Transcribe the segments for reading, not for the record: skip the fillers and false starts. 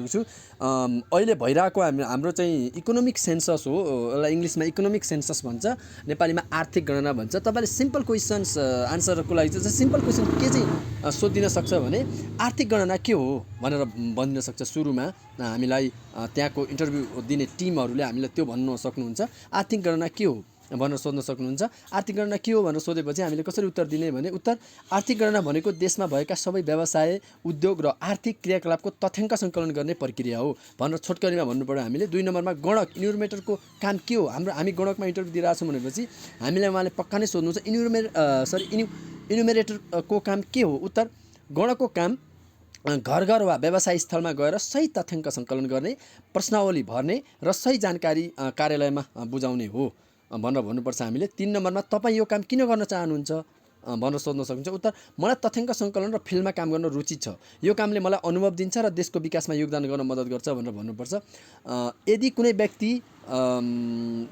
छु। अहिले भइरहेको हाम्रो चाहिँ इकोनोमिक सेन्सस हो, यसलाई इङ्ग्लिसमा इकोनोमिक सेन्सस भन्छ, नेपालीमा आर्थिक गणना भन्छ। तपाईँले सिम्पल क्वेसन्स आन्सरको लागि चाहिँ सिम्पल क्वेसन के चाहिँ सोधिन सक्छ भने आर्थिक गणना के हो भनेर भनिदिन सक्छ। सुरुमा हामीलाई त्यहाँको इन्टरभ्यू दिने टिमहरूले हामीलाई त्यो भन्नु सक्नुहुन्छ, आर्थिक गणना के हो भनेर सोध्न सक्नुहुन्छ। आर्थिक गणना के हो भनेर सोधेपछि हामीले कसरी उत्तर दिने भने उत्तर आर्थिक गणना भनेको देशमा भएका सबै व्यवसाय, उद्योग र आर्थिक क्रियाकलापको तथ्याङ्क सङ्कलन गर्ने प्रक्रिया हो भनेर छोटकरीमा भन्नु पर्यो हामीले। 2 नम्बरमा गणक इन्युमरेटरको काम के हो, हामी गणकमा इन्टरभ्यू दिइरहेछौँ भनेपछि हामीलाई उहाँले पक्का नै सोध्नुहुन्छ इन्युमरेटरको काम के हो। उत्तर गणकको काम घर घर वा व्यवसाय स्थलमा गएर सही तथ्याङ्क सङ्कलन गर्ने, प्रश्नावली भर्ने र सही जानकारी कार्यालयमा बुझाउने हो भनेर भन्नुपर्छ हामीले। 3 नम्बरमा तपाईँ यो काम किन गर्न चाहनुहुन्छ भनेर सोध्न सक्नुहुन्छ। उत्तर मलाई तथ्याङ्क सङ्कलन र फिल्डमा काम गर्न रुचि छ, यो कामले मलाई अनुभव दिन्छ र देशको विकासमा योगदान गर्न मद्दत गर्छ भनेर भन्नुपर्छ। यदि कुनै व्यक्ति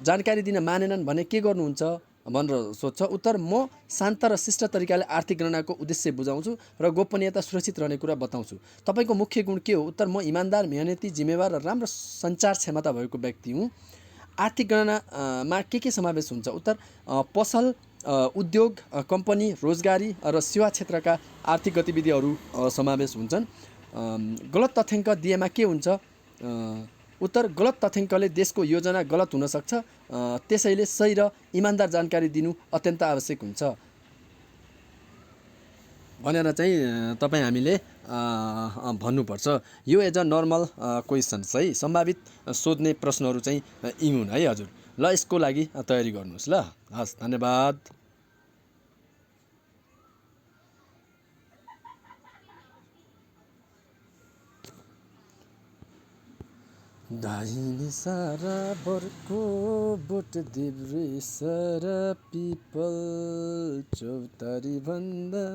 जानकारी दिन मानेनन् भने के गर्नुहुन्छ भनेर सोध्छ। उत्तर म शान्त र शिष्ट तरिकाले आर्थिक गणनाको उद्देश्य बुझाउँछु र गोपनीयता सुरक्षित रहने कुरा बताउँछु। तपाईँको मुख्य गुण के हो। उत्तर म इमान्दार, मेहनती, जिम्मेवार र राम्रो सञ्चार क्षमता भएको व्यक्ति हुँ। आर्थिक गणनामा के समावेश हुन्छ। उत्तर पसल, उद्योग, कम्पनी, रोजगारी र सेवा क्षेत्रका आर्थिक गतिविधिहरू समावेश हुन्छन्। गलत तथ्याङ्क दिएमा के हुन्छ। उत्तर गलत तथ्याङ्कले देशको योजना गलत हुन सक्छ, त्यसैले सही र इमान्दार जानकारी दिनु अत्यन्त आवश्यक हुन्छ भनेर चाहिँ तपाईँ हामीले भन्नुपर्छ। यो एज अ नर्मल क्वेसन्स है, सम्भावित सोध्ने प्रश्नहरू चाहिँ यी हुन् है हजुर। ल यसको लागि तयारी गर्नुहोस् ल। हस्, धन्यवाद। दाहिने सारा बर्को बोट देब्रे सारा पिपल चौतारी भन्दा